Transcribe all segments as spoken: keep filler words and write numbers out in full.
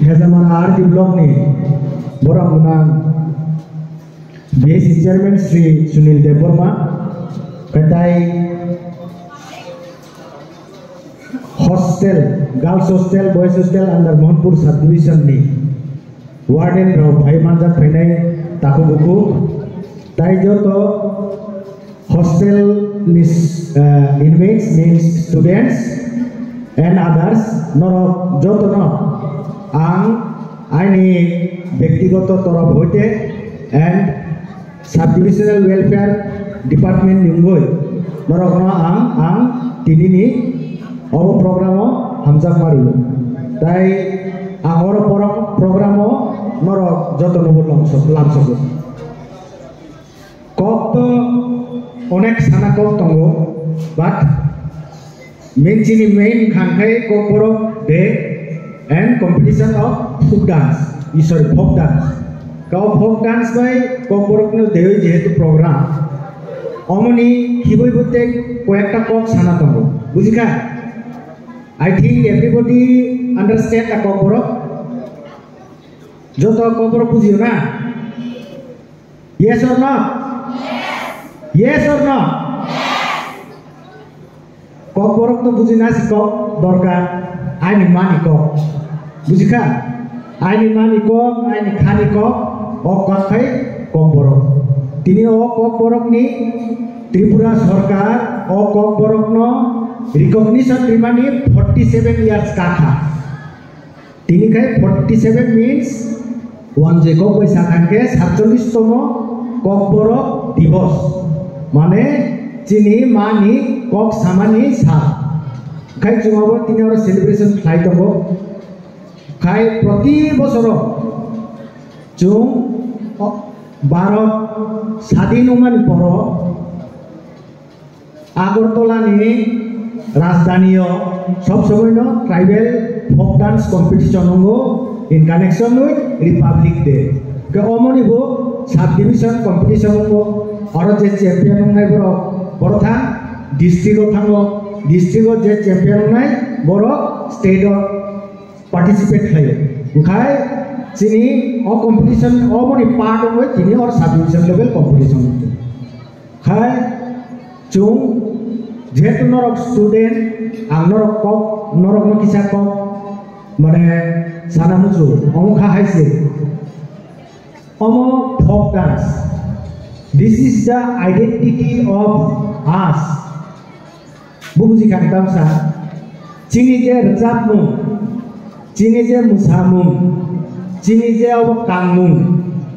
Hezamara R D block ni borok gwnang B S C chairman Shri Sunil Debbarma, katai hostel, girls hostel, boys hostel under Mohanpur subdivision ni warden rok phai manjak phainai takhuk bukhuk, tai joto hostel ni, eh, inmates means students and others, norok jotono ang aini bektigoto torof hoite and Sub-Divisional Welfare Department ni wngwi norokno ang, ang tinini obo program o hamjakma rwo. Tai ang oro pro-, program o norok jotono bo lamsok-, lamsogo. Kok to onek sana kok tongo, but main chini main khang khai Kokborok Day and competition of folk dance, eh, sorry, folk dance. Kau folk dance bai Kokborok no dewi jehetu program. Omoni khibui bote koyekta kok sana tongo. Bujikha? I think everybody understand the Kokborok. Joto Kokborok bujiyo na? Yes or no? Yes or no? Kokborok to bujina si kok dorkar, aini mani kok. Bujikha? Aini mani kok, aini khani kok, o kok khai Kokborok. Tini o Kokborok ni Tripura Sarkar o Kokborok no recognition rimani forty seven years kakha. Tini khai forty seven means, wanjwi kok bai sakha khe satchollish tomo Kokborok Divos, mane chini mani kok samani sal. Khai chwng abo tini oro celebration khlai tongo. Khai proti bosoro chwng Bharat sadin wngmani poro Agartala ni rajdhani o sob somoi no tribal folk dance competition wngo in connection with Republic Day. Ke omoni bo sub division competition wngo, oro je champion wngnai borok, borok thang district o thango, district o je champion wngnai borok state o participate khlaio. Wngkhai chini o competition, omoni part wngwi tini or sub division level competition wngkha. Khai chwng jehetu norok student, ang norok kok, norokno kisa kok, mane, sana muchung, omo kha hai se. Omo folk dance. This is the identity of us. Bo buji kha tamsa. Chini je rwchapmung, chini je mwsamung, chini je obo kangmung,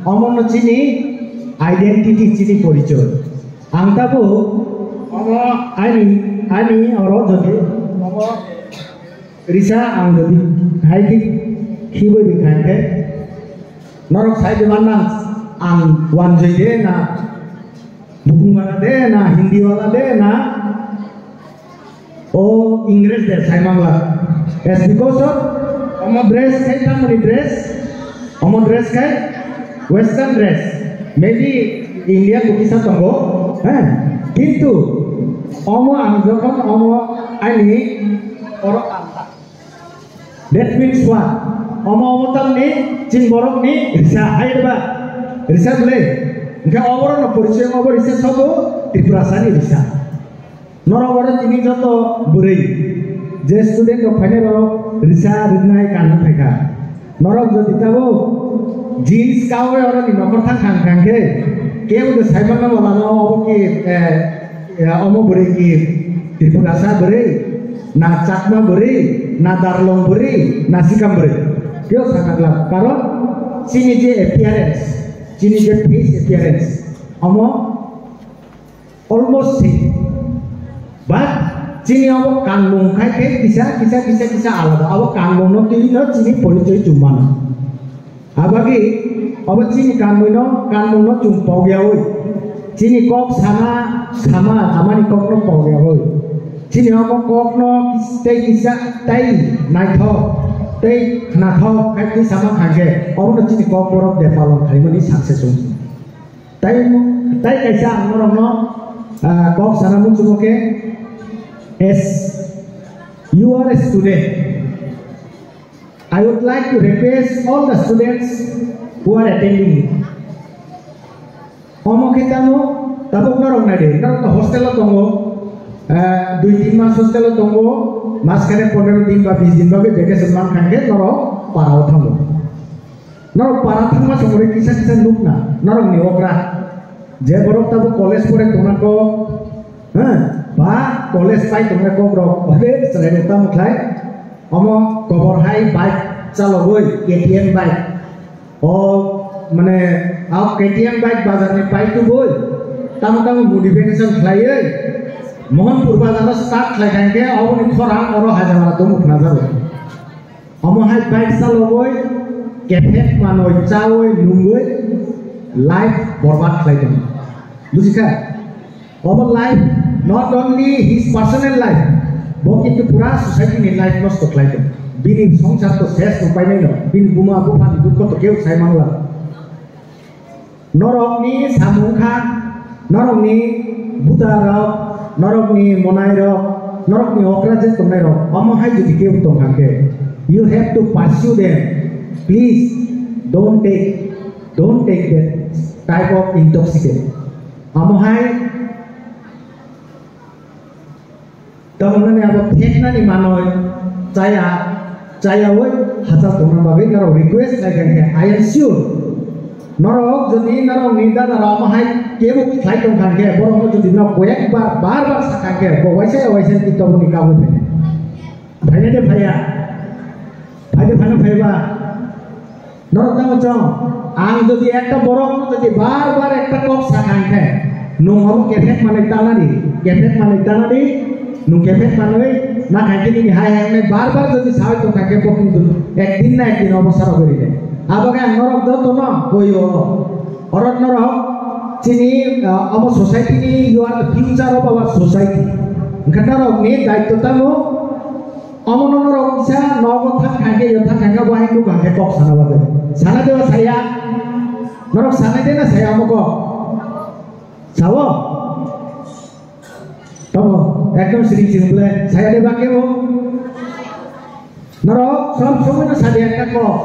omono chini identity, chini porichoi. Ang tabuk omo ani, ani oro jodi omo risa ang jodi hai khe khibai rikha khe norok sai de manna ang wanjoi de na Bukung wala de na, Hindi wala de na, o Ingres de sai mangla. As because of omo dress khai tamoni dress, omo dress khai western dress. Maybe India ko kisa tongo, eh? Kintu omo ang jokhon omo ani oro ang That means what? Omo omo tamni chini borokni risa, hai ba? Risa bwle. Hwnkhe oborokno porichoi obo risa sobo Tripurasani risa. Norok oro tini joto bwrwi je student rok phainai rok risa rwnai kanna phaikha. Norok jodi tabuk jeans kaui oroni nokhor thang thang thang khe kebo de saimanna bo lama obo ki, eh, Ya, omo bwrwi ki Tripurasa bwrwi, na Chakma bwrwi, na Darlong bwrwi, na Sikam bwrwi. Keo sakha glak. Karon chini je appearance, chini je face appearance, omo almost same. But chini omo kanmung khai khe kisa, kisa, kisa, kisa alada. Abo kanmung no twi no chini porichoi chumano. Abagwi obo chini kanmungno, kanmungno chwng pogyaui, chini kok sana, sama, samani kokno pogyaui, chini omo kokno kis-, tei kisa, tei naithok, tei khnathok khai twi sama thangkhe, obono chini kok borok de palon khaimani sakse chwng. Tai, tai kaisa ang norokno, ah, kok sana muchungo khe, as you are a student, I would like to request all the students who are attending. Omo khe tamo tabuk norok nai de, norok to hostel o tongo, eh, dui tin mas hostel o tongo, mas khane pondro din ba bis din bagwi vacation man kha khe norok para o thango. Norok para thangma somoi kisa kisa nukna, norok ni okra. Je borok tabuk college pore tongna kok, ha, ba college pai tongna kok rok, obe chwrai rok tamo khlai, omo kobor hai bike chalogwi, K T M bike. O, mane, a K T M bike bazar ni pai tubui, tamo tamo modification khlaiwi, Mohanpur bazar o start khlai kha khe, oboni khorang oro Hajamara tongmuk na jago. Omo hai bike chalogwi, kephek manwi chawi nungwi life borbad khlai tongo. Bujikha? Obo life, not only his personal life, bo kintu pura society ni life nosto khlai tongo. Bini songsar to ses no painai no, bini buma bupha ni dukho to keu sai mangla. Norokni samung kha, norokni buta rok, norokni monai rok, norokni okra je tongnai rok, omo hai jodi keu tong kha khe, you have to pursue them. Please don't take, don't take that type of intoxicant. Omo hai Tamo nani abo theknani manoi chaya, chayawi hachal tongna bagwi norok request khlai kha khe, I am sure norok jodi norokni dada rok omo hai kebo khlai tong kha khe, borok no jodi no koyek bar, bar bar sa kha khe, bo waisa waisa ki toboni kagwi phai. Phaina de phaiya? Phai de phana phaiba? Norok tamo chong, ang jodi ekta borok no jodi bar bar ekta kok sa kha khe, nung omo kephek manwi tanani, kephek manwi tanani, nung kephek manwi na kha khe nini hai hai wngnai bar bar jodi sawi tong kha khe bo kintu ekdin na ekdin omo sarogwi rinai. Abo khe ang norok joto no koi o. Orok norok chini, ah, omo society ni, you are the future of our society. Hwnkhe norok ni daityo tamo Omo no norok kisa nogo thang kha khe, yo thang kha khe, bo hai nukha khe kok sana bagwi. Sana de ba saya? Norok sana de na saya omo kok? Sao? Tamo, ekdom siri siri bole, saya de ba kebo? Norok sob somoi no sadi ekta kok.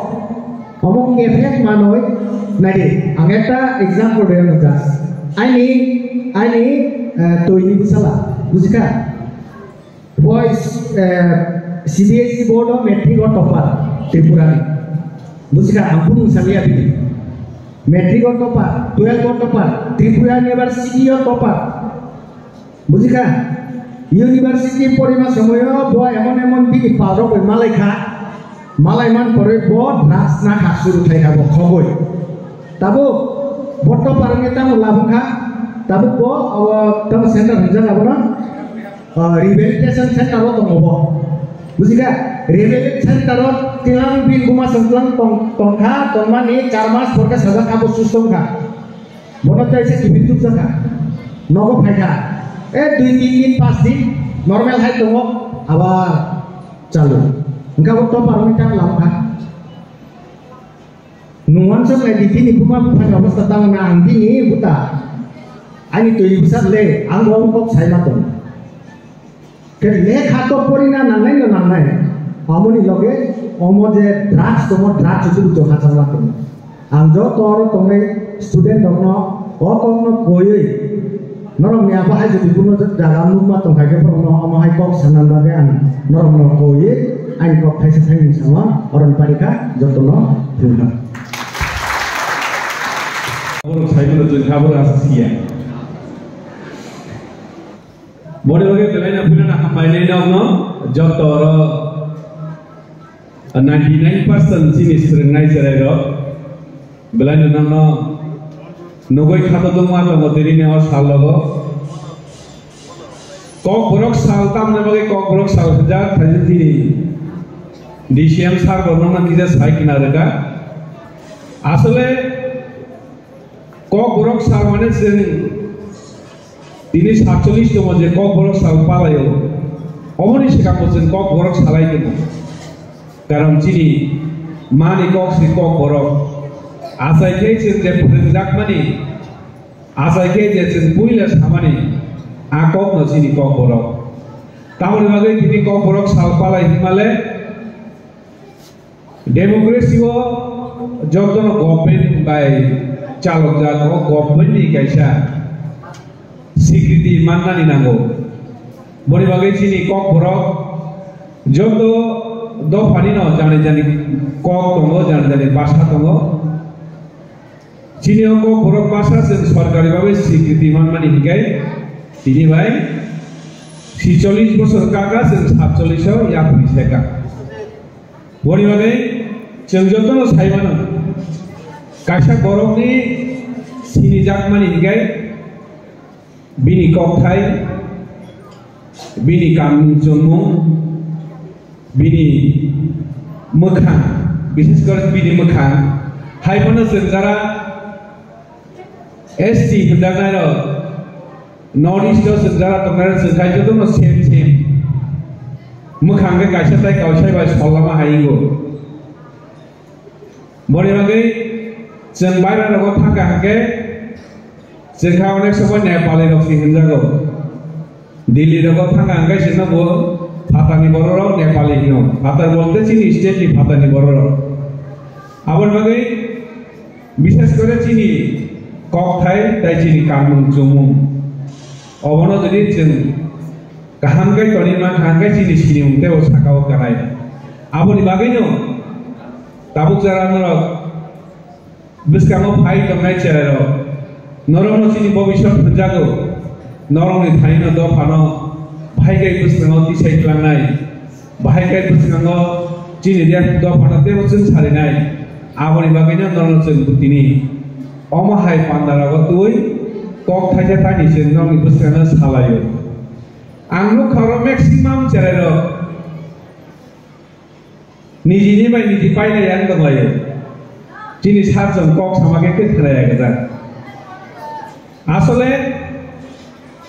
Omo kephek manoi, nai di, ang ekta example rw just. Aini, aini, eh, toini bwsala, bujikha? Boys, eh, C B S E board o matric o topper Tripura ni. Bujikha, ang bumung saliya bini. Matric o topper, twelve o topper, Tripura University o topper. Bujikha, university porima somoyo bo emon emon bini pal rok bai malai kha. Malai man poroi bo drugs na kha suru khai kha bo khogoi. Tabuk bo topper wngwi tamo labung kha. Tabuk bo abo tamo center hwnjak abono. Ah, rehabilitation center o tongo bo. Bujikha? Rehabilitation center o tilang bini buma song tilang tong, tongkha, tongmani char mas porkhe sajak kha bo susto wngkha. Bono tei se kibir tukjakha. Nogo phaikha. E dui tin din, pas din normal hai tongo, abar chalu. Wngkha bo topper wngwi tang lamkha. Nung wansuk nai di, bini buma buphani obostha tamo na ang bini buta. Ani twi bwsajle, ang bo kok sai ma tong. Khe lekha to porina nangnai no nangnai. Amoni loge omo je drugs tongo, drugs utu utu hachal ma tong. Ang joto oro tongnai student rokno o kokno koiwi Norokni abo hai jodi kuno jaga nukma tongkha khe borokno omo hai kok sana bagwi ang norokno koiwi ani kok thaisa thaini sama oron parikha jotono phunukha. Borok saimano chwng kha, borok asa siya. Boni bagwi belai no phunukna hambai nai nokno joto oro ninety nine percent chini swrwngnai chwrairok. Belai no nokno nugui khato dungma tongo tini ni o sal logo. Kokborok sal tamni bagwi Kokborok sal hwnjak, thaijin tini D C M sir bo nokno kisa sai khna rwkha. Asole Kokborok sal mane chwng Tini satchollish tongo je Kokborok sal palaio, oboni swkang bo chwng Kokborok salai tongo. Karon chini mani kok se Kokborok. Achai khe chwng je phwrwngjakmani, achai khe je chwng puila samani, a kokno chini Kokborok. Tamoni bagwi tini Kokborok sal palai hwnmale, Democracy o jotono government bai chalokjak, o government ni kaisa swikriti mannani nango. Boni bagwi chini Kokborok joto dophani no jani jani kok tongo, jani jani basa tongo. Chini o Kokborok basa chwng sorkari bagwi swikriti manmani hinkhe tini bai sicholish bosor kaka chwng satcholish o yapri seka. Boni bagwi chwng jotono sai mano, kaisa borokni sinijakmani hinkhe bini kokthai, bini kanmung chunmung, bini mwkhang, bishes kore bini mwkhang, hai phano chwng jara S T hwnjaknairok, North East o chwng jara tongnairok chwng khai jotono same same. Mwkhang khe kaisa tai kausai bai sol lama hai wngo. Boni bagwi chwng baira rogo thangkha hwnkhe chwng kha onek somo Nepali rok si hwnjago. Delhi rogo thangkha hwnkhe chwngno bo phatani borok rok Nepali hino. Phatar bolte chini state ni phatani borok rok. Aboni bagwi bishes kore chini kokthai tai chini kanmung chumung. Obono jodi chwng kaham khe toni ma kaham khe chini sinimung tei o saka o kanai. Aboni bagwino tabuk jora norok bwskango phai tongnai cherairok, norokno chini bobiswt hwnjago, norokni thaino dophano bahai khe bwskango tisai tlangnai, bahai khe bwskango chini de dophano teibo chwng sarinai. Aboni bagwino norokno chwng bwtini omo hai pandarago twi kok thaisa tani chwng norokni bwskango salaio. Ang nukha oro maximum cherairok nijini bai niji painai ang tonglaio. Chini sarchong kok sama khe khe khnaya gajak. Asole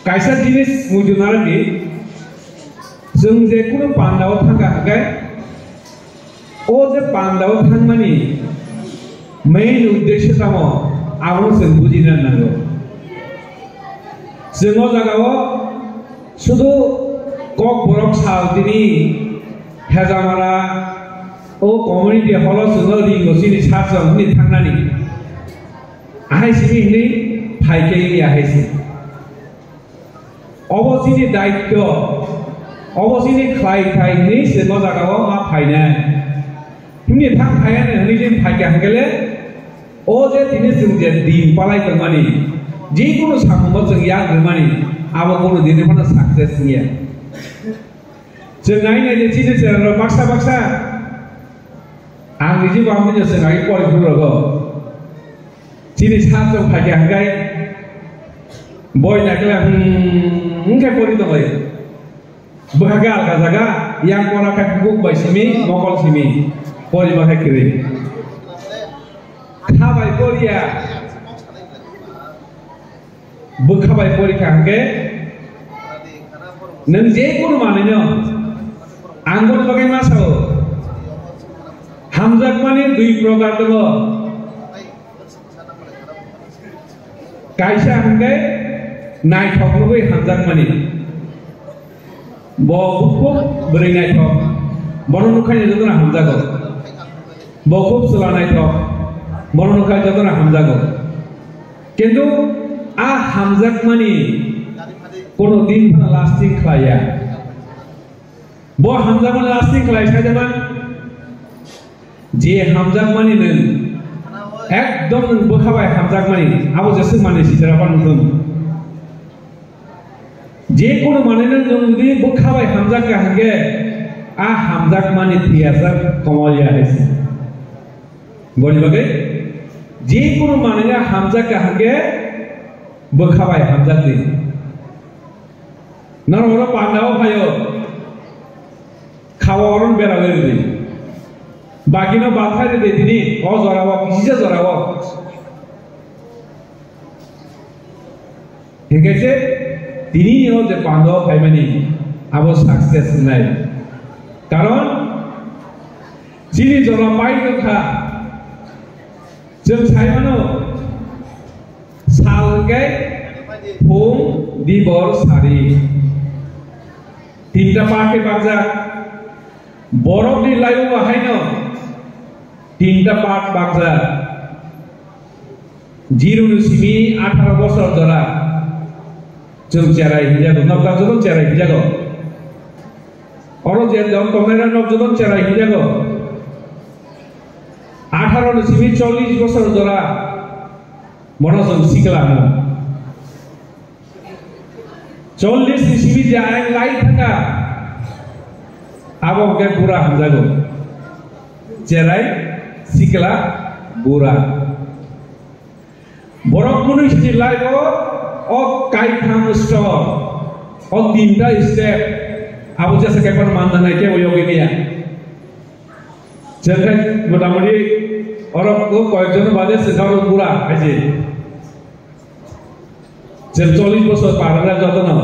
kaisa jinis mujuna rwdi, chwng je kunu pandao thangkha hwnkhe, o je pandao thangmani main uddesho tamo, abono chwng bujina nango. Chwng o jagao sudu Kokborok sal tini Hejamara o community hall o chwngno ringo chini sarchong hwnwi thangnani. Ahai simi hwnwi phaikhe wngya hai se. Obo chini daityo, obo chini khlai thai hwnwi se no jagao ma phainai. Himni thang phaiya ne hwnwi je phaikha hwnkhe le, o je tini chwng je din palai tongmani, jikunu samungo chwng yak rwmani, abo kunu dini phano success wngya. Chwng nai nai je chini chwrairok baksa baksa, ang niji bo amtwino chwng agi pori phuru rogo. Chini sarchong phaikha hwnkhe boi naikhe, hmm, hwnkhe pori tonglaio. Bwkha khe alka jaga, yang pora khe buk bai simi, mokol simi, pori ma khe kwrwi. Kha bai poriya. Bwkha bai porikha hwnkhe nwng je kunu manwino ang boni bagwi ma sao, hamjakmani dui prokar tongo. Kaisa hwnkhe naithok nugwi hamjakmani. Bo khub bwrwi naithok, bono nukhaino jotono hamjago. Bo khub chwla naithok, bono nukha jotono hamjago. Kintu a hamjakmani kono din phano lasting khlaiya. Bo hamjakmani lasting khlai saidema. Je hamjakmani nwng, ekdom nwng bwkha bai hamjakmani, abo jeswk manwi sitra phano nwng. Je kunu manwino nwng jodi bwkha bai hamjakha hwnkhe, a hamjakmani thwiyasa komolya hai se. Boni bagwi je kunu manwino hamjakha hwnkhe, bwkha bai hamjakdi. Norok oro pandao phaio, khawa oron bera bai rwdi. Bagino bathai rwdi tini o jorao, kisisa jorao. Hingke se tini o je pandao phaimani abo success wngnai. Karon chini jora pai wngkha. Chwng sai mano, sal hwnkhe phung, dibor, sari. Tinta party bakjak. Borokni laibo haino Tinta part bakjak. Zero ni simi atharo bosor jora. Chwng cherai hinjago, nokta joto cherai hinjago. Oro je jon tongnai rok nok joto cherai hinjago. Atharo ni simi chollish bosor jora. Bono chwng sikla hwno. Chollish ni simi je ayang lai thangkha, abo hwnkhe bura hamjago. Cherai, sikla, bura. Borok mwnwi sini lai o, o kaitham stor, o tinta step, abo jesa kaiphano manjaknai kebo yogwi maya. Chwng khe motamoti oro koyekjon bade chwng khe oro bura hai se. Chwng chollish bosor par wngkha jotono.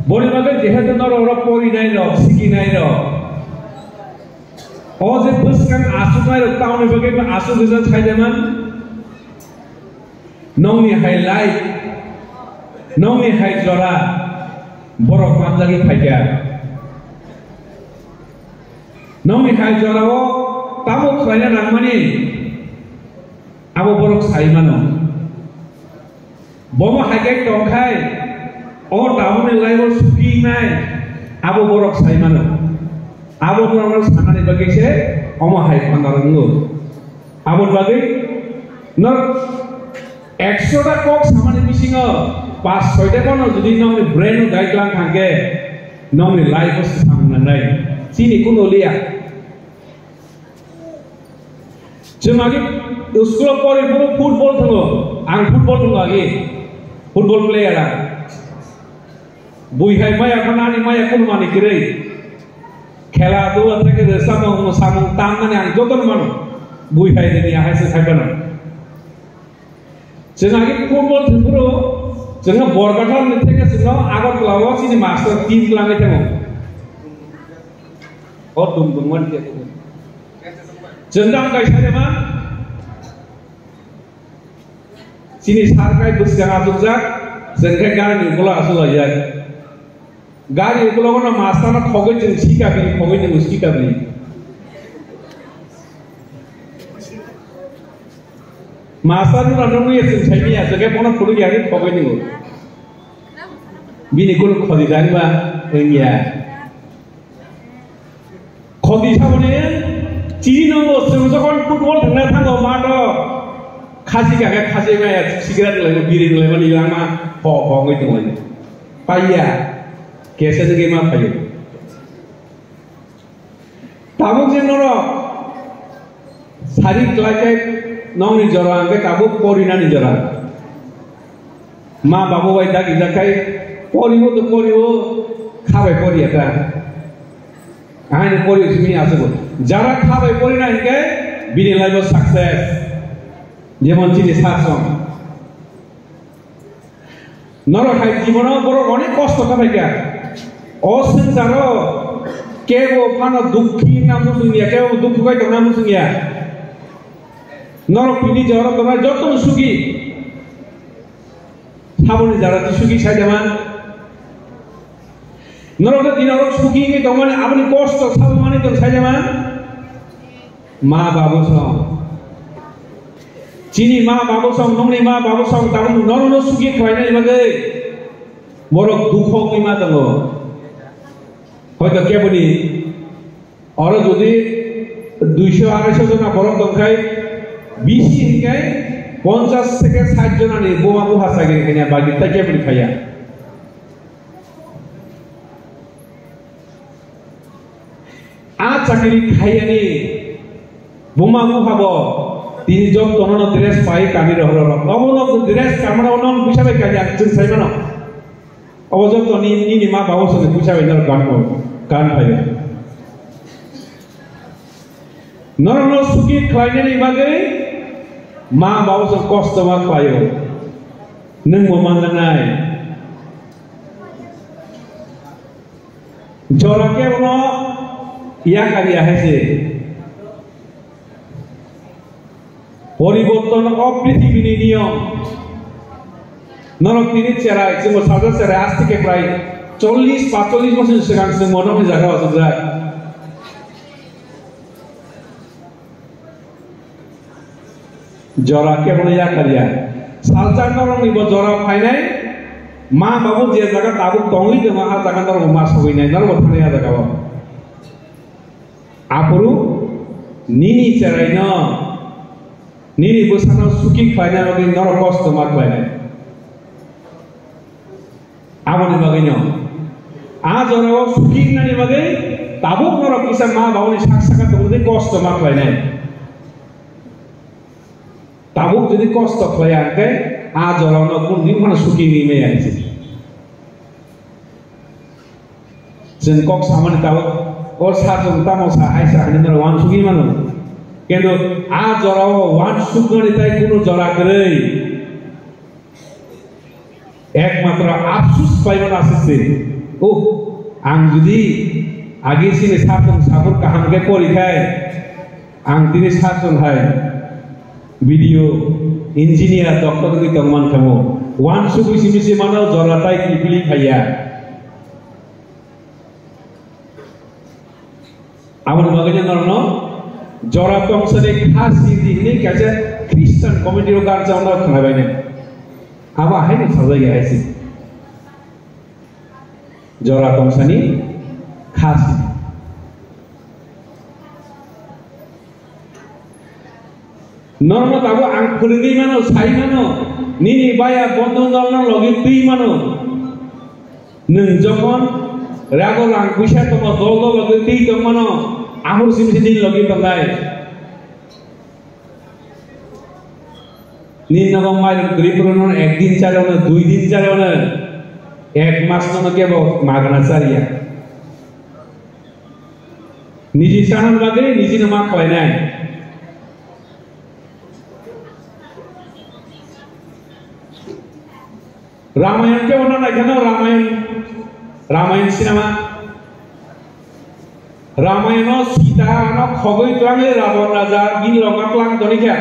Boni bagwi jehetu norok oro porinai rok, sikinai rok. O je bwskang asuknai rok tamoni bagwi asuk rijak sai de man. Nongni hai life, nongni hai jora borok manjagwi phaikha. Nongni hai jorao tamo khlaina nangmani abo borok sai mano. Bomo hai khe tongkhai o tamoni life-o suki wngnai abo borok sai mano. Abo norok sanani bagwi se omo hai panda rwngo. Aboni bagwi norok ekso ta kok samani bisingo pas soi ta bono jodi nokni brain no guide lang thangkhe nokni life o swkang nangnai. Chini kuno liya. Chwng agi school o pori phuru football thwngo. Ang football thwngo agi. Football player ang. Bui hai maya kho nani maya kho mani kwrwi. Khela dua theke de samung samung tam nani ang joto no mano. Bui hai de ni ahai se sai bana. Chwng agi football thwngphuru, chwngno Borkathal ni theke chwngno Agartala o chini master team twlangwi thango. O dum dum man khe. Chwng dam kaisa de ma. Chini sar kai bwskang achukjak, chwng khe gari ni ukola achuk laijak. Gari ukulok no master no khogwi chwng sika bini khogwi chwng sika bini. Master no rano nungya chwng sai miya, chwng khe bono phunuk ya khe khogwi nungo. Bini kulu khodi dangba wngya. Khodi saboni chini nongo chwng jokhon football thwngna thango matho. Khasi kha khe khasi maya cigarette laimo biri laimo ni langma ho ho wngwi tonglaini. Paiya kesa jagwi ma phaio. Tabuk je norok sari klai khe nokni jora hwnkhe tabuk porinani jora. Ma babu bai dagi jakai poribo to poribo khabai poriya ta. Ahaini pori simi aswk jara khabai porinai hwnkhe bini life o success. Jemon chini sasong. Norok hai jibono borok onek kosto khabaikha. O swngcharo kebo phano dukhi wngna muchungya, kebo dukhu bai tongna muchungya. Norok pini jora tongnai jotono sugi. Saboni jara twi sugi saidama. Norok da dino norok sugi wngwi tongmani aboni kosto sabomani tong saidama. Ma babu song. Chini ma babu song, nongni ma babu song, tabuk norokno sugi khlainani bagwi borok dukhogwi ma tongo. Hoito keboni oro jodi duisho araisho jona borok tongkhai, bisi hinkhai ponchash theke sait jonani buma bupha chagiri khaina bagwi tai keboni khaiya. A chakiri khaiyani buma bupha bo tini jotono no dress pai kami rohoro. Obo no dress kamra no puisa bai kanya chwng sai mano. Obo joto ni nini ma babo sani puisa bai no kan ko kan pai. Norok no suki khlainani bagwi ma babo song kosto ma khlaio. Nwng bo manjaknai. Jora kebono yakar ya hai se. Poriborton o prithibini niyom. Norok tini cherai, chwngbo sajak cherai, aste khe prai chollish, panchollish bosor swkang chwngbo nokni jaga o achukjak. Jora kebono yakarya. Salsa norokni bo jora phainai. Ma babu je jaga tabuk tongwi tongo, a jaga norok ma sogwi nai, norok bo thangnai a jaga o. Aphuru nini cheraino, nini bwsano suki khlaina bagwi norok kosto ma khlainai. Aboni bagwino a jorao suki wngnani bagwi tabuk norok kisa ma babuni sak saka tongwi kosto ma khlainai. Tabuk jodi kosto khlaiya hwnkhe a jorao no kunu din phano suki wngwi maya hinwi. Chwng kok samani tabuk o sa chwng tamo sa hai sa hinwi norok uansugwi mano. Kintu a jorao uansuknani tai kunu jora kwrwi. Ekmatro afsus paimano aswk se. Oh, ang jodi age sini satung sabur kaham khe pori khai, ang tini satung hai B D O, engineer, doctor wngwi tongman kha mo. Uansugwi simi se mano jora tai kipili khaiya. Aboni bagwino norokno jora tongsani kha sidi hinwi kaisa Christian community o gancha ono khwnabainai. Abo haino sajagya hai se. Jora tongsani kha sidi. Norokno tabuk ang phwrwngwi mano, sai mano, nini baya bondhu norokno logi twi mano. Nwng jokhon rago rang puisa tongo, dol dol logi twi tong mano, ahur simi se nini logi tongnai. Nini nogo mairung kwrwi phuru nono ek din chari ono, dui din chari ono, ek mas nono kebo magna chariya. Niji chana bagwi nijino ma khlainai. Ramayan khe ono naikheno Ramayan, Ramayan sinama. Ramayano Sita no khogwi twlangwi Ravan raja bini rokno tlang tonikha.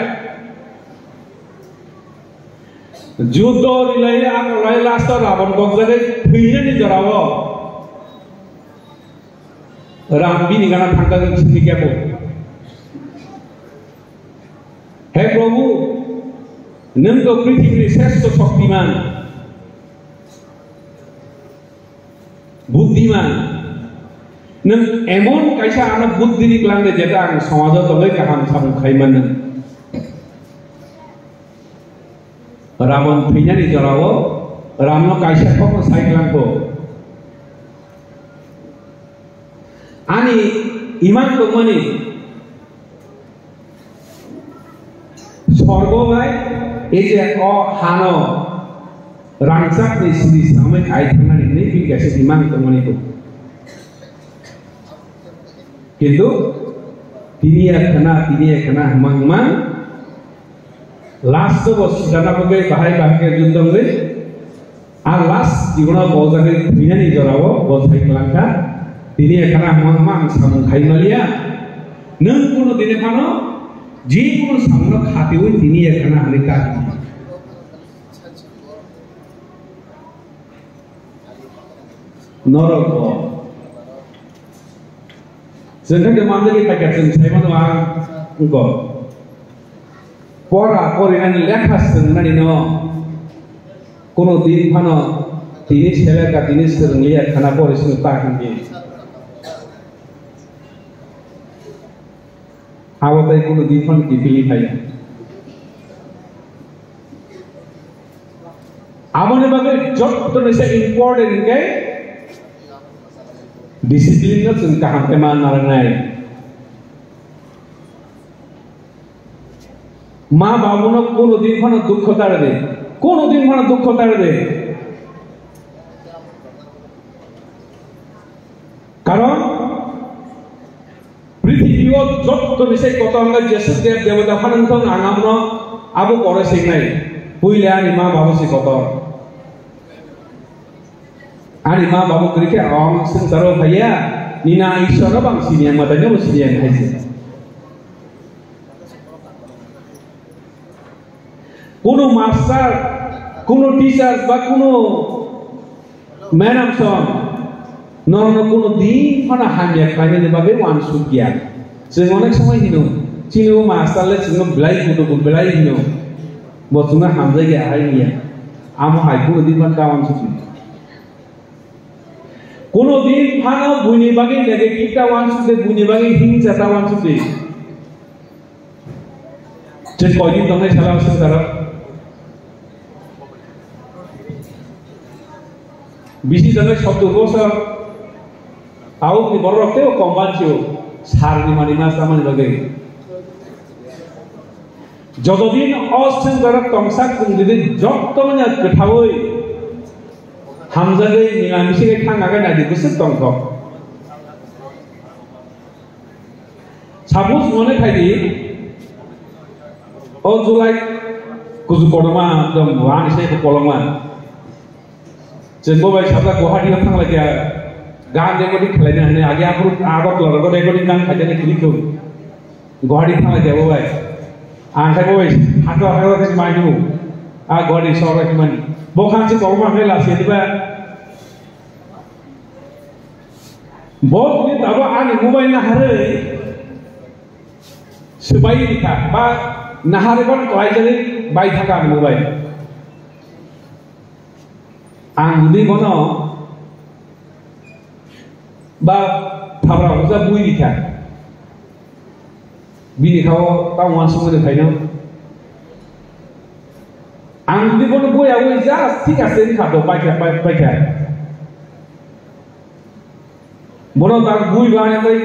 Juddo rilai akolai last o Ravan gokjagwi thwinani jorao Ram bini gana thangkha sini kebo. He Prabhu, nwng to prithibini sreshto shoktiman, buddhiman. Nwng emon kaisa ano buddhi ni kwlang de jeta ang somajo tongwi kaham samung khai mannw. Ravan thwinani jorao Ramno kaisa kokno sai kwlangkho. Ani imang tongmani sorgo bai, ei je o hano rangchakni siri samai ai thangnani hinwi bini kaisa imang tongmani bo. Kintu tini ya khana, tini ya khana hwmang hwmang last o bo Sitana bo khe bahai bahai khe juddo wngwi, a last jibono bo jagwi thwinani jorao bo sai kwlangkha. Tini ya khana hwmang hwmang ang samung khai maliya. Nwng kunu dini phano je kunu samungno khatiwi tini ya khana hwnwi ta hini. Norok bo. Chwng khe manjagwi phaikha, chwng sai mano ang wngkha. Pora porinani lekha swngnani no kuno din phano tini seleka tini swrwngliya khana pori swng ta hwnwi. Abo tei kuno din phano kiphilwi phaiya. Aboni bagwi jottoni se important hwnkhe discipline no chwng kaham khe ma narwknai. Ma babuno kuno din phano dukho ta rwdi, kuno din phano dukho ta rwdi. Karon prithibi o jotto ni sai kotor wngkha Jesu Dev Debota phano wngthok, ang abono abo pore singnai. Puila ani ma babu se kotor. Ani ma babu kwrwi khe ang swngcharo phaiya, nini Ishwar no bang siniya, mwtai no bo siniya hai se. Kuno master, kuno teacher ba kuno madam song norokno kuno din phano hamya khlainani bagwi uansukya. Chwng onek somoi hino, Chini o master le chwngno belai kutubu belai hino. Bo chwngno hamjai ya hai niya. Amo hai kuno din ban ta uansuk di. Kuno din phano buini bagwi negative ta uansuk di, buini bagwi hingsa ta uansuk di. Je koi din tongnai sala uansuk sala. Bisi tongnai sottur bosor. Tabuk ni borok rok tei o kong ban sio. Sar ni mani mas amani bagwi. Joto din o sengjarok tongsak chwng jodi joto manya kwthaui hamjagwi nila misi khe thang agai nadi bwswk tongthok. Suppose mone khai di, o July kuju kotorma ekdom wani se kolokma. Chwng bo bai sabjak Guwahati o thang lai kha, gan recording khlai na hwnwi agi aphuru Agartala rogo recording gan khaijani kiri kho. Guwahati thang lai kha bo bai. Ang khai bo bai hakla hakla khe mai nu. A Guwahati sohor khe mani. Bo khan se kolokma khe lasi diba. Bo ni tabo ani mobile na harwi swbai rikha ba naharwi ban klaijani bai thaka ani mobile. Ang jodi bono ba thabra hwnsa bui rikha, bini kha o tamo uansukmani phaino. Ang jodi bono bui abui just thik ase wngkha to paikha, pai-, paikha. Bono tak bui bana bai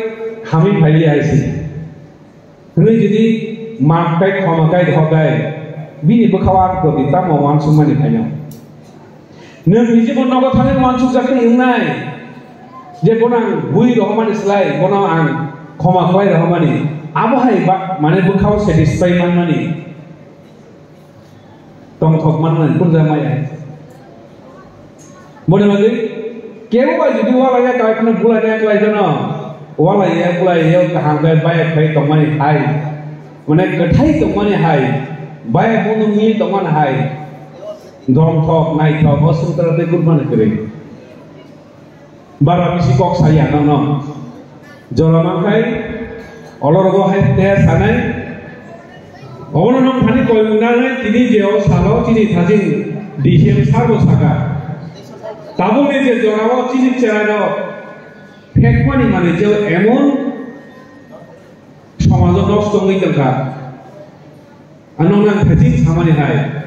hamwi phailiya hai se. Hwnwi jodi maap khai, khoma khai, dohor khai, bini bwkha o ang proti tamo uansukmani phaino. Nwng niji bo nogo thangwi uansukjak khe wngnai je bono ang bui rohormani slai bono ang khoma khlai rohormani. Abo hai ba, mane bwkha o satisfy manmani. Tongthok manmani kunja maya. Boni bagwi kebo bai jodi walai ya kai phano bulai ya klai jano. Walai ya bulai ya kaham khe bai khai tongmani hai. Mane kwthai tongmani hai. Bai bono mi tongmani hai. Dongthok naithok o sungtra tei gurmani kwrwi. Bara bisi kok saya nono. Jora mankhai, olorogo hai te sanai. Obono nong thani koyung nanai, tini je o salo chini thajin D C M sabo saka. Tabukni je jorao chini cherano phekmani mane je emon somajo nosto wngwi tongkha. Ano nang thajin samani hai.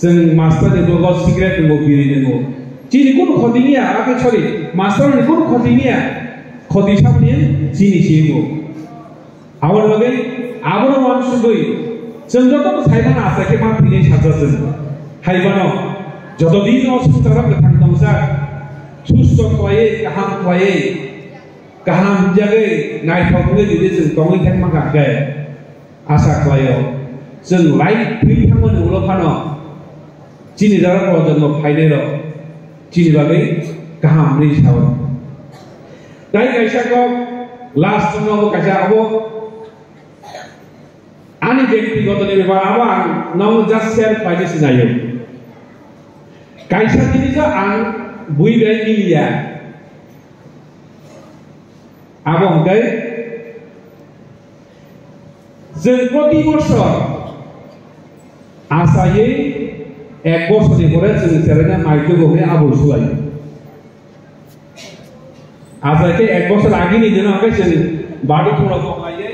Chwng master ni bogo cigarette nungo, biri nungo. Chini kunu khoti niya, ake sorry, master ni kunu khoti niya. Khoti samni chini si nungo. Aboni bagwi abono uansugwi chwng joto sai mano asai khe ma thwinai sajak chwng. Hai bano joto din o swngcharo kwthang tongsa, susto khlaiwi, kaham khlaiwi, kaham hwnjagwi, naithok wngwi jodi chwng tongwi thangma kha khe, asa khlaio, chwng life thwi thangmani ulo phano chini jora projonmo phainairok chini bagwi kaham hwnwi sao. Tai kaisa kok last no kaisa abo ani byaktigotoni bepar abo ang nono just share khlaina sinaio. Kaisa jinis ang bui bai miliya. Abo hwnkhe chwng proti bosor asaywi ek bosorni pore chwng cheraino mai tugo hwnwi abo sulai. Asai khe ek bosor agini dino hwnkhe chwng badu phungrok tonglaiwi,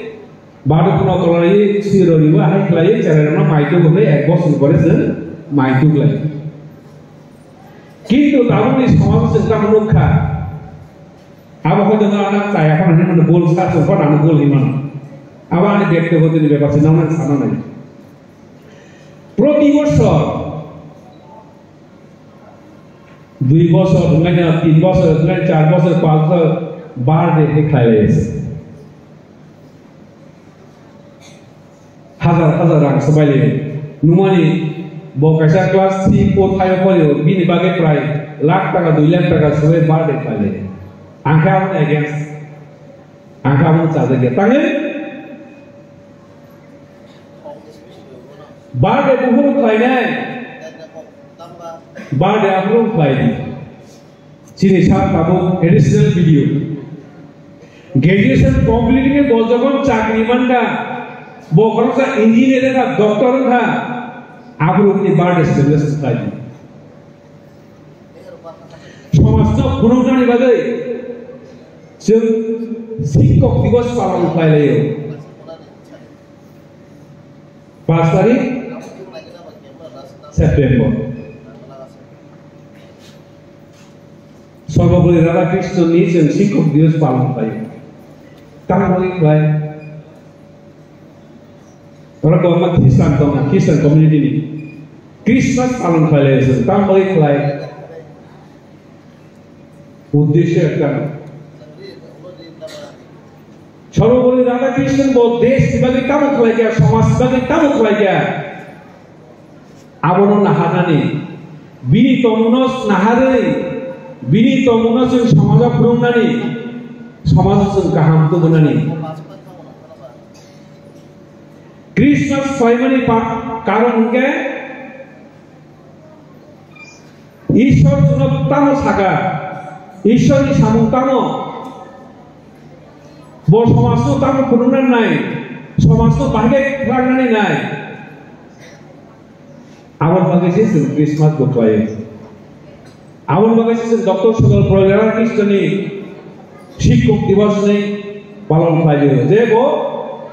badu phungrok tonglaiwi, siroriwi, ahai khlaiwi cherairokno mai tugo hwnwi ek bosorni pore chwng mai tuglai. Kintu tabukni somaj chwng tamo nukha. Abo hoito no anak chaya phano hinmano bol sa chwng phano ano bol hinmano. Abo ani byaktigotoni bepar se nang nang sana nai. Proti bosor dui bosor, wngkha tin bosor, wngkha char bosor, panch bosor birthday khe khlai lai se. Hajar hajar rang swbai le. Numani bo kaisa class three, four, five o pori, bini bagwi prai lakh taka, dui lakh taka swbai birthday khlai le. Ang khe aboni against. Ang khe aboni chajak ya. Tangwi birthday buphuru khlainai. Birthday aphuru khlai di. Chini sak tabuk additional video. Graduation complete khe bo jokhon chakri mankha, Bo khoroksa engineer wngkha, doctor wngkha, aborokni birthday celebration khlai di. Somajno phunuknani bagwi chwng Sikok Divas palon khlai laio. Pas tarik September. Sarvapalli Radhakrishnan ni chwng Sikok Divas palon khlaio. Tamo bagwi khlai? Oro kwbangma Christian tongo, Christian community ni Christmas palon khlai laio chwng. Tamo bagwi khlai? Uddesho ekta. Sarvapalli Radhakrishnan bo desh ni bagwi tamo khlai kha, somaj ni bagwi tamo khlai kha. Abono naharnani, bini tongmungno naharwi, bini tongmungno chwng somajo phwrwngnani, somajo chwng kaham tubunani. Christmas phaimani pa-, karon hwnkhe Ishwar chwngno tamo saka, Ishwarni samung tamo, bo somajno tamo phunuknani nai, somajno bahai khe khlainani nai. Aboni bagwi se chwng Christmas bo khlaio. Aboni bagwi se chwng Doctor Sarvapalli Radhakrishnan ni Sikok Divas ni palon khlaio. Je bo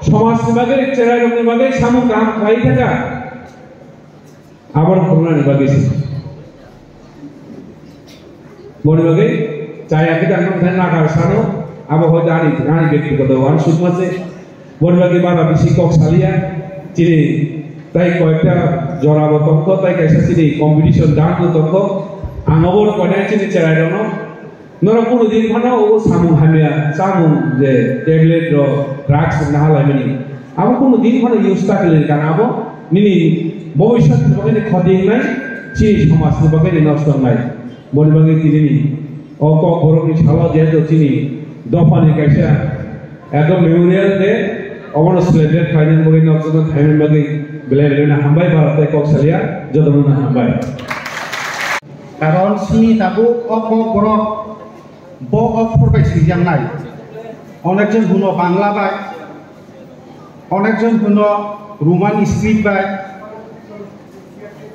somajni bagwi, cherairokni bagwi samung kaham khlai thaka. Aboni phunuknani bagwi se. Boni bagwi chaya khe ang nokha nagar sano, abo hoito ani, ani bektigoto uansukma se. Boni bagwi bara bisi kok saliya, chini tai koyekta jora bo tongkho, tai kaisa chini competition dance bo tongkho. Ang obo koinai chini cherairokno, norok kunu din phano obo samung hamya, chamung je tablet rok, drugs rok naha laimani. Abo kunu din phano use ta khlai kana abo nini bhobishyot ni bagwi ni khoti wngnai, chini somaj ni bagwi ni nosto wngnai. Boni bagwi tinini o kokborok ni salo jehetu chini dopha ni kaisa ekdom memorial day, obono celebrate khlaina bagwi nokjagwi thaimani bagwi belai belai no hambai, bara tei kok salia jotono no hambai. Karon chini tabuk o kokborok bo okphor bai swijak nai. Onekjon huno Bangla bai, onekjon huno Roman script bai,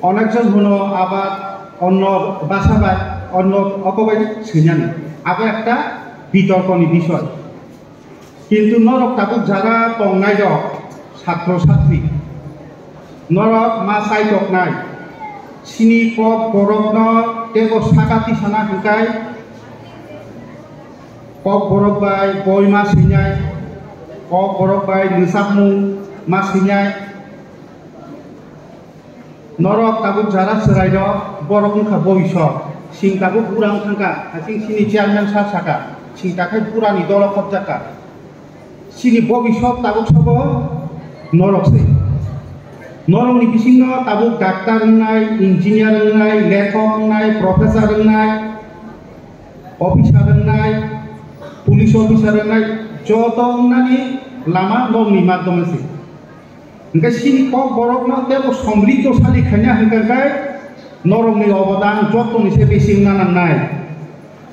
onekjon huno abar onno basa bai, onno oko bai swinyani. Abo ekta bitorkoni bisoy. Kintu norok tabuk jara tongnai rok, satro satri, norok ma chai toknai, chini kok borokno teibo saka tisana hwnkhe kok borok bai boi ma swinai, kok borok bai mwsapmung ma swinai. Norok tabuk jara chwrairok, borok wngkha bobiswk. Chwng tabuk bura wng thangkha, hasing chini chairman sir sakha, chwng takhai burani dolo khopjakha. Chini bobiswk tabuk sobo norok se. Norokni bisingo tabuk doctor wngnai, engineer wngnai, lekhok wngnai, professor wngnai, officer wngnai, police officer wngnai, joto wngnani lama norokni madhyome se. Hingke chini kok borokno teibo somriddhosali khaina hingka khe norokni obodan jottoni se bisi wngna nangnai.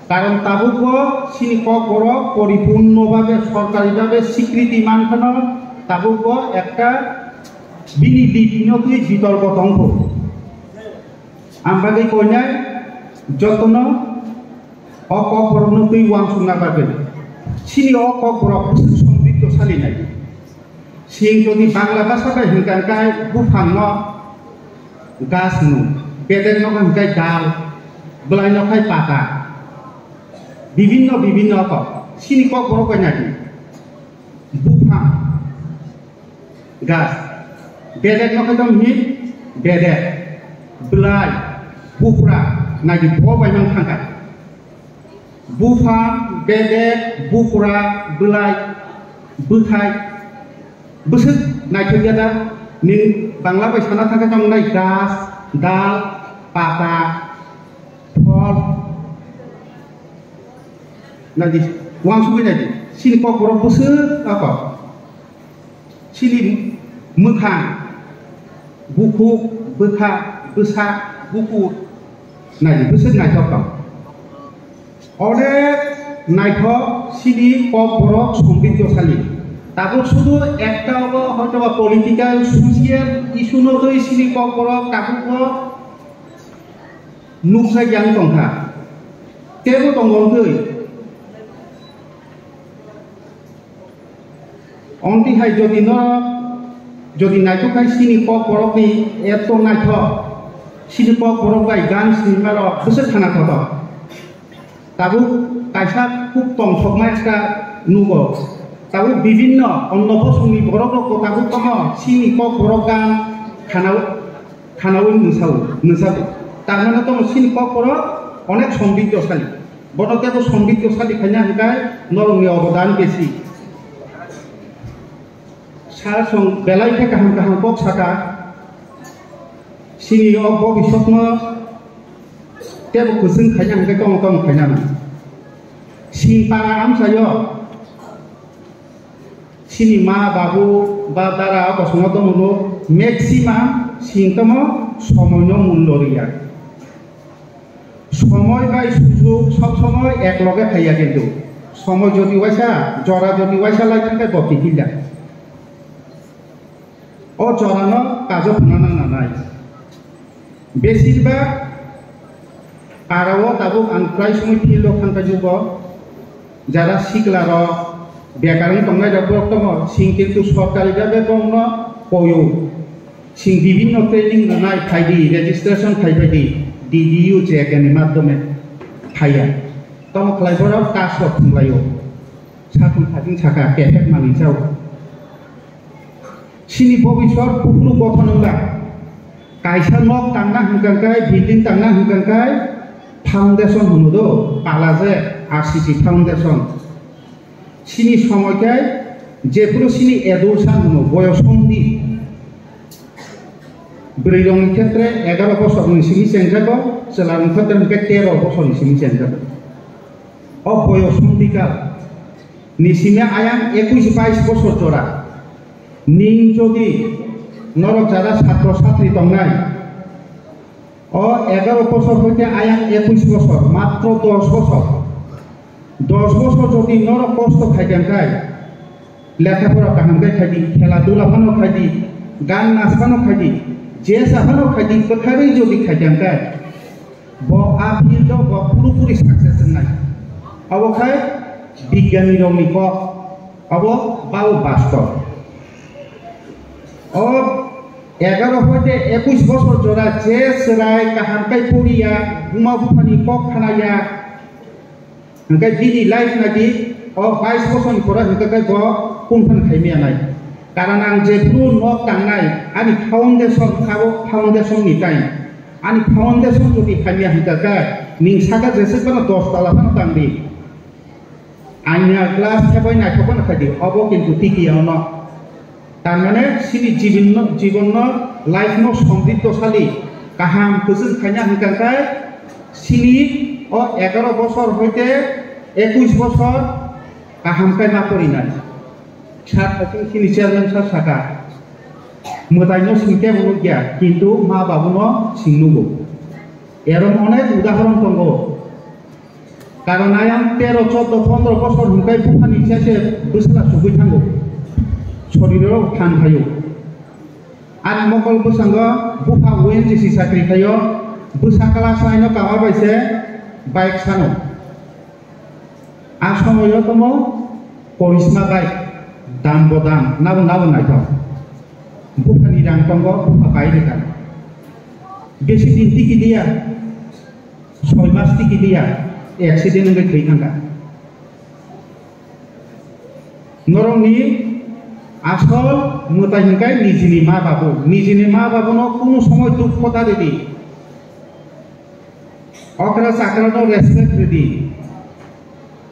Karon tabukbo chini kok borok poripurno babe, sorkari babe sikriti mankhano tabukbo ekta bini lipino twi bitorko tongkho. Ang bagwi koinai jotono o kokborokno twi uansukna bagwi. Chini o kokborok bwswk somriddhosali nai. Chwng jodi Bangla bhasha bai hwnkha hwnkhe buphangno gas hwno, bedekno hwnkhe dal, bwlaino khai pata, bibinno bibinno kok. Chini kokborok bai nai. Buphang. Gas. Bedek no kaitam hi bedek. Belai. Bupra. Nagi bo bai mang thangka. Buphang, bedek, bupra, belai, bwthai. Bwswk naithok ya da? Ning Bangla bai sana thangka tamo nai gas, dal, pata, phol. Nadi, uansugwi nadi. Chini kokborok bwswk ako. Chini mwkhang, bukhuk, bwkha, bwsa, bukur, nai, bwswk naithok tong. Onek naithok chini kokborok somriddhosali. Tabuk sudu ekta obo hoytoba political, social issue no twi sini kokborok tabukbo nukjak yang tongkha. Tebo tongo wngtwi. Omtwi hai jodi norok, jodi naithok khai sini kokborokni eto naithok, sini kokborok bai gan sinimarok bwswk khana thothok. Tabuk kaisa khub tongthokma ekta nugo. Tabuk bibinno onno bosongni borokrokbo tabuk tamo sini kokborok gan khana, khanaui nwsao, nwsao. Tar mane tamo sini kokborok onek somdikto sali. Bono tebo somdikto sadi khaina hwnkhe norokni obodan besi. Sal song belai khe kaham kaham kok saka. Sini o bobiswkno tebo kwchwng khaina hwnkhe tongmo tongmo khaina nang. Sing para amchaio sini ma babu ba dara o kosono tongmano maximum sing tamo somoino mullo rwya. Somoi bai sujug sob somoi ek loge phaiya kintu. Somoi jodi waisa, jora jodi waisa lai thangkhe bo kiphilya. O jorano kajo phunana nanai. Besirbak parao tabuk ang prai somoi field o thangkha jugo. Jara sikla rok bekar wng tongnai rok borok tongo, sing kintu sorkari bhabe bongno koyo. Sing bibinno training rwnai phaidi, registration khai phaidi, D D U J K ni madhyome phaiya. Tamo khlai borok task rok thwnglaio. Satung khating saka kephek manwi chao. Sini bobiswk buphuru gothon wngla. Kaisa nok tangna hwnkha khe, building tangna hwnkha khe foundation hwno do, pala je R C C foundation. Sini somoi khe jephuru sini adulthood hwno, boyosomdi. Bwrwi rokni khetre egaro bosor ni simi chengjago, chwla rokni khetre hwnkhe tero bosor ni simi chengjago. O boyosomdi kal ni simi ayang ekush bais bosor jora. Ning jodi norok jara satro satri tongnai, o egaro bosor hoite ayang ekush bosor, matro dos bosor. Dos bosor jodi norok kosto khai khe, lekha pora kaham khe khai di, khela dula phano khai di, gan nas phano khai di, jesa phano khai di, kwtharwi jodi khai khe, bo a field o bo purupuri success wngnai. Abo khai bigyani rokni kok, abo bao bastob. O egaro hoite ekush bosor jora je chwrai kaham khe poriya, buma buphani kok khanaya, hwnkhe bini life nadi o bais bosorni pore hwnkhe khe bo kung phano khai maya nai. Karon ang jephuru nok tangnai, ani foundation wngkha bo foundation ni time. Ani foundation jodi khaimya hwnkhe khe ning saka jeswk phano dos tala phano tangdi. Aina glass thebai naithok phano khaidi, obo kintu tiki ono. Tar mane sini jibinno, jibonno, life no somrikto sali, kaham kwchwng khaina hwnkha khe sini o egaro bosor hoite ekush bosor kaham khe ma porinai. Sir, I think sini chairman sir saka, mwtaino sing kebo nukya, kintu ma babuno sing nugo. Erom onek udahoron tongo. Karon ayang tero, choddo, pondro bosor hwnkhai buphani sese bwsla sugwi thango. Sorirok than phaio. Ani mokol bwskango bupha O N G C chakri khaio. Bwsa class nine o kama bai se bike sano. A somoio tomo korisma bike, dam bo dam, nabo nabo naithok. Buphani rang tongo, bupha bai rwkha. Besi din tiki liya. Soi mas tiki liya, accident wngwi thwi thangkha. Norokni asol mwtai hwnkhe nijini ma babu. Nijini ma babuno kunu somoi dukho da ridi. Okra chakrano respect ridi.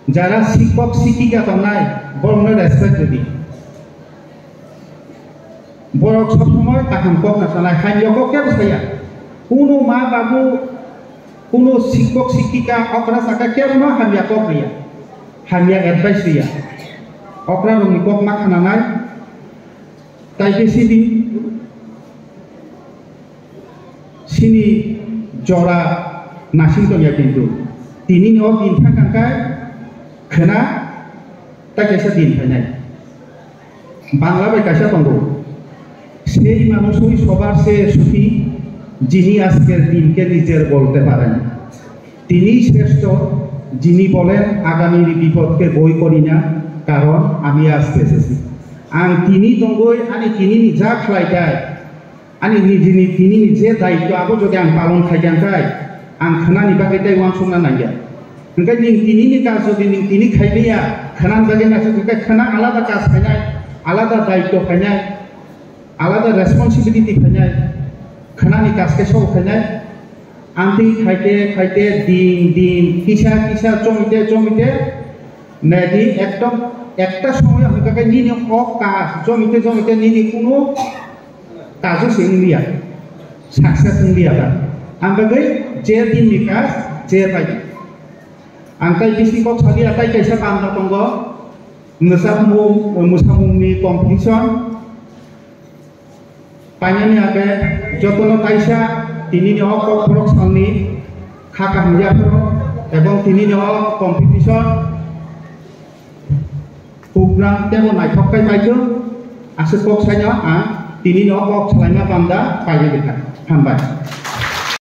Jara sikok sikika tongnai, borokno respect ridi. Borok sob somoi kaham kok na sanai, hamya kok kebo saya. Kunu ma babu, kunu sikok sikika, okra saka kebo no hamya kok riya. Hamya advice riya. Okra rokni kok ma khananai. Tai khe sini, sini jora nasing tongya kintu. Tini ni o din thang thang khe khena tai kaisa din phainai. Bangla bai kaisa tongo, সেই মানুষই সবার চেয়ে সুখী, যিনি আজকের দিনকে নিজের বলতে পারেন। তিনিই শ্রেষ্ঠ, যিনি বলেন আগামীর বিপদকে বই করি না, কারণ আমি আজ বেঁচেছি। Ang tini tongwi ani tinini ja khlaitai, ani nijini tinini je daityo abo jodi ang palon khaikha khe, ang khwnani bagwi tei uansukna nangya. Hwnkhe ning tinini kaj jodi ning tini khaimaya, khwnani bagwi naisuk hwnkhe khwna alada kaj khainai, alada daityo khainai, alada responsibility khainai, khwnani kaj khe sok khainai. Amtwi khaite khaite din din kisa kisa chomite chomite nadi ekdom ekta somoyo hwnkha khe nini o kaj chomite chomite nini kuno kaju se wngya, success wngya ba. Ang bagwi je din ni kaj je bai. Ang tai bisi kok salia tai kaisa banda tongo, mwsamung mwsamungni competition. Painani age jotono kaisa tinini o kokborok salni kha kaham yapharo ebong tinini o competition program tebo naithok kai paithwng aswk kok saino ang tinini o kok salaima banda pailai rikha. Hambai.